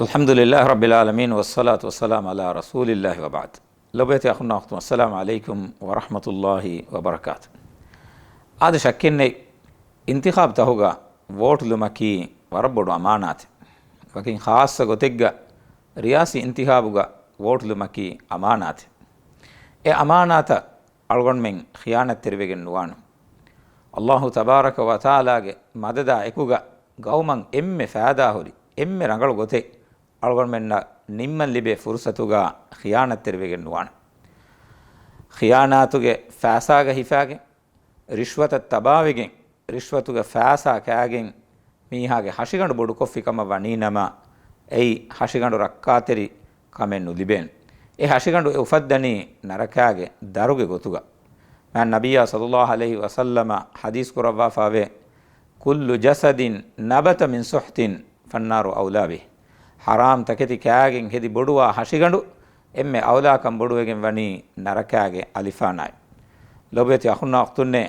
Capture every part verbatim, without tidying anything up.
الحمد لله رب العالمين والصلاة والسلام على رسول الله وبعد. ލޮބުވެތި އަޚުންނާ އުޚްތުން، السلام عليكم ورحمة الله وبركاته. އާދެ، ޝައްކެއްނެތް، އިންތިޚާބު ތަހުގަ ވޯޓުލުމަކީ ވަރަށް ބޮޑު އަމާނާތެއް. ވަކިން ޚާއްޞަ ގޮތެއްގަ ރިޔާސީ އިންތިޚާބުގަ ވޯޓުލުމަކީ އަމާނާތެއް. އެ އަމާނާތަށް އަޅުގަނޑުމެން ޚިޔާނަތްތެރިވެގެން ނުވާނަން. އައްލާހު ތަބާރަކަ ވަތަޢާލާގެ މަދަދާ އެކުގަ ގައުމަށް އެންމެ ފައިދާހުރި، އެންމެ ރަނގަޅު ގޮތެއް އަޅުގަނޑުމެންނަށް ނިންމަން ލިބޭ ފުރުޞަތުގަ ޚިޔާނަތްތެރިވެގެން ނުވާނެ. ޚިޔާނާތުގެ ފައިސާގަ ހިފާގެން، ރިޝްވަތަށް ތަބާވެގެން، ރިޝްވަތުގެ ފައިސާ ކާގެން މީހާގެ ހަށިގަނޑު ބޮޑުކޮށްފި ކަމަށް ވަނީ ނަމަ، އެއީ ހަށިގަނޑު ރައްކާތެރި ކަމެއް ނުލިބޭނެ. އެ ހަށިގަނޑު އެ އުފައްދަނީ ނަރަކާގެ ދަރުގެ ގޮތުގަ. މާތް ނަބިއްޔާ ޞައްލައްލާހު ޢަލައިހި ވަސައްލަމަ ޙަދީޘް ކުރައްވާފައިވޭ، كل جسد نبت من سحت فالنار أولى به. ޙަރާމް ތަކެތި ކާގެން ހެދި ބޮޑުވާ ހަށިގަނޑު އެންމެ އައުލާކަން ބޮޑުވެގެން ވަނީ ނަރަކާގެ އަލިފާނާއި. ލޮބުވެތި އަޚުންނާ އުޚްތުންނޭ،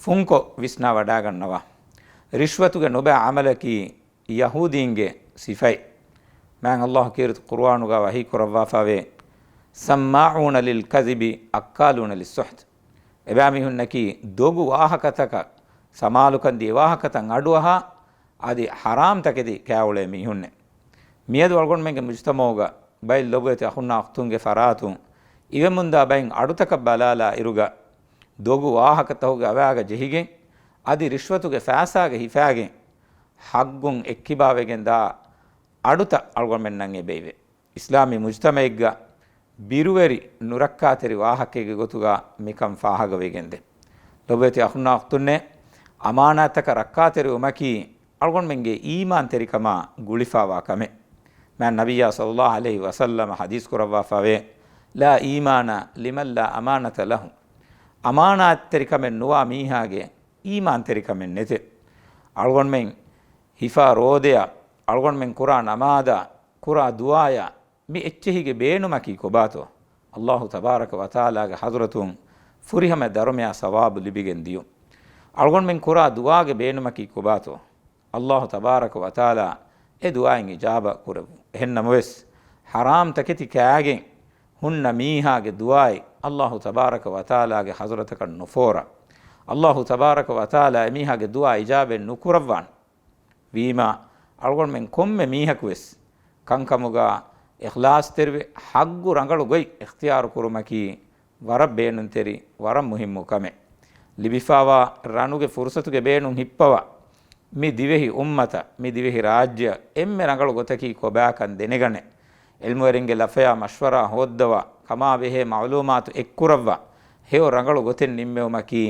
ފުންކޮށް ވިސްނާ ވަޑާގަންނަވާ. ރިޝްވަތުގެ ނުބައި ޢަމަލަކީ ޔަހޫދީންގެ ސިފައެއް. މާތް އައްލާހު ކީރިތި ޤުރުއާނުގަ ވަޙީ ކުރައްވާފައިވޭ، سماعون للكذب أكالون للسحت. އެބައިމީހުންނަކީ ދޮގު ވާހަކަތަކަށް ސަމާލުކަން ދިޔަ ވާހަކަތައް އަޑުއަހާ، އަދި ޙަރާމް ތަކެތި ކާއުޅޭ މީހުންނެއް. މިއަދު އަޅުގަނޑުމެންގެ މުޖުތަމަޢުގަ ބައެއް ލޮބުވެތި އަޚުންނާ އުޚްތުންގެ ފަރާތުން އިވެމުންދާ ބައެއް އަޑުތަކަށް ބަލާލާ އިރުގަ، ދޮގު ވާހަކަތަކުގެ އަވާގަ ޖެހިގެން، އަދި ރިޝްވަތުގެ ފައިސާގަ ހިފާގެން، ޙައްގުން އެއްކިބާވެގެން ދާ އަޑުތައް އަޅުގަނޑުމެންނަށް އެބައިވޭ. އިސްލާމީ މުޖުތަމަޢެއްގަ ބިރުވެރި ނުރައްކާތެރި ވާހަކައެއްގެ ގޮތުގަ މިކަން ފާހަގަވެގެންދޭ. ލޮބުވެތި އަޚުންނާ އުޚްތުންނޭ، އަމާނާތްތަކަށް ރައްކާތެރިވުމަކީ އަޅުގަނޑުމެންގެ އީމާންތެރިކަމާ ގުޅިފައިވާ ކަމެއް. މާތް ނަބިއްޔާ ޞައްލައްލާހު ޢަލައިހި ވަސައްލަމަ ޙަދީޘް ކުރައްވާފައިވޭ، لا إيمان لمن لا أمانة له. އަމާނާތްތެރިކަމެއް ނުވާ މީހާގެ އީމާންތެރިކަމެއް ނެތޭ. އަޅުގަނޑުމެން ހިފާ ރޯދަޔާ، އަޅުގަނޑުމެން ކުރާ ނަމާދާ، ކުރާ ދުޢާޔާ، މި އެއްޗެހީގެ ބޭނުމަކީ ކޮބާތޯ؟ އައްލާހު ތަބާރަކަ ވަތަޢާލާގެ ޙަޟްރަތުން ފުރިހަމަ ދަރުމަޔާ ސަވާބު ލިބިގެން ދިޔުން. އަޅުގަނޑުމެން ކުރާ ދުޢާގެ ބޭނުމަކީ ކޮބާތޯ؟ އައްލާހު ތަބާރަކަ ވަތަޢާލާ އެ ދުޢާއިން އިޖާބަ ކުރެއްވުން. އެހެން ނަމަވެސް، ޙަރާމް ތަކެތި ކާގެން ހުންނަ މީހާގެ ދުޢާއެއް އައްލާހު ތަބާރަކަ ވަތަޢާލާގެ ޙަޟްރަތަކަށް ނުފޯރާ. އައްލާހު ތަބާރަކަ ވަތަޢާލާ އެމީހާގެ ދުޢާ އިޖާބައެއް ނުކުރައްވާނެ. ވީމާ، އަޅުގަނޑުމެން ކޮންމެ މީހަކުވެސް ކަންކަމުގަ އިޚްލާޞްތެރިވެ، ޙައްގު ރަނގަޅު ގޮތް އިޚްތިޔާރު ކުރުމަކީ ވަރަށް ބޭނުންތެރި، ވަރަށް މުހިއްމު ކަމެއް. ލިބިފައިވާ ރަނުގެ ފުރުޞަތުގެ ބޭނުން ހިއްޕަވާ، މި ދިވެހި އުއްމަތަށް، މި ދިވެހި ރާއްޖެއަށް އެންމެ ރަނގަޅު ގޮތަކީ ކޮބާކަން ދެނެގަނެ، ޢިލްމުވެރިންގެ ލަފަޔާ މަޝްވަރާ ހޯއްދަވާ، ކަމާބެހޭ މަޢުލޫމާތު އެއްކުރައްވާ، ހެޔޮ ރަނގަޅު ގޮތެއް ނިންމެވުމަކީ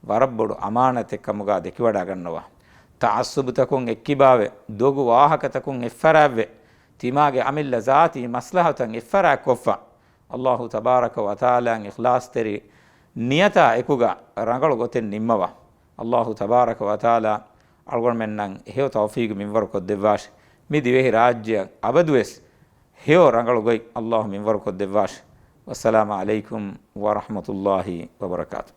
ވަރަށް ބޮޑު އަމާނަތެއް ކަމުގަ ދެކިވަޑައިގަންނަވާ. ތަޢައްޞުބުތަކުން އެއްކިބާވެ، ދޮގު ވާހަކަތަކުން އެއްފަރާތްވެ، ތިމާގެ އަމިއްލަ ޒާތީ މަސްލަހަތަށް އެއްފަރާތްކޮށްފަ، އައްލާހު ތަބާރަކަ ވަތަޢާލާއަށް އިޚްލާޞްތެރި ނިޔަތާ އެކުގަ ރަނގަޅު ގޮތެއް ނިންމަވާ. އައްލާހު ތަބާރަކަ ވަތަޢާލާ އަޅުގަނޑުމެންނަށް ހެޔޮ ތައުފީގު މިންވަރު ކޮށްދެއްވާށި. މި ދިވެހި ރާއްޖެއަށް އަބަދުވެސް ހެޔޮ ރަނގަޅު ގޮތް އައްލާހު މިންވަރު ކޮށްދެއްވާށި. ވައްސަލާމު ޢަލައިކުމް ވަރަޙްމަތުﷲި ވަބަރަކާތު.